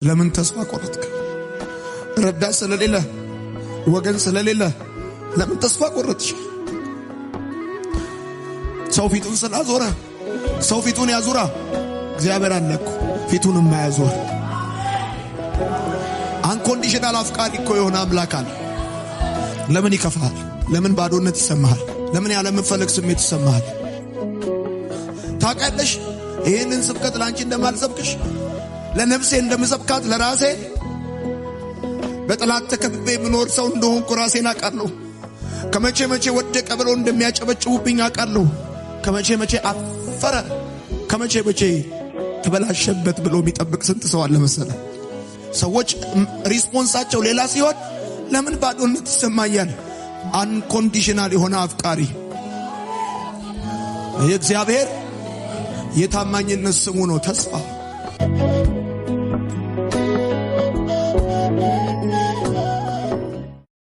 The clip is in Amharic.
ለምን ተስፋ ቆረጥክ? ረዳት ስለሌለ፣ ወገን ስለሌለ ለምን ተስፋ ቆረጥሽ? ሰው ፊቱን ስላዞረ፣ ሰው ፊቱን ያዙራ፣ እግዚአብሔር አለ እኮ ፊቱን የማያዞር። Unconditional አፍቃሪ እኮ የሆነ አምላክ አለ። ለምን ይከፋሃል? ለምን ባዶነት ይሰማሃል? ለምን ያለመፈለግ ስሜት ይሰማሃል? ታውቂያለሽ፣ ይህንን ስብከት ለአንቺ እንደማልሰብክሽ ለነፍሴ እንደምሰብካት፣ ለራሴ። በጠላት ተከብቤ የምኖር ሰው እንደሆንኩ ራሴን አውቃለሁ። ከመቼ መቼ ወደቀ ብለው እንደሚያጨበጭቡብኝ አውቃለሁ። ከመቼ መቼ አፈረ፣ ከመቼ መቼ ተበላሸበት ብሎ የሚጠብቅ ስንት ሰው አለ መሰለ። ሰዎች response ኣቸው ሌላ ሲሆን ለምን ባዶነት ይሰማኛል? Unconditional የሆነ አፍቃሪ የእግዚአብሔር የታማኝነት ስሙ ነው ተስፋ።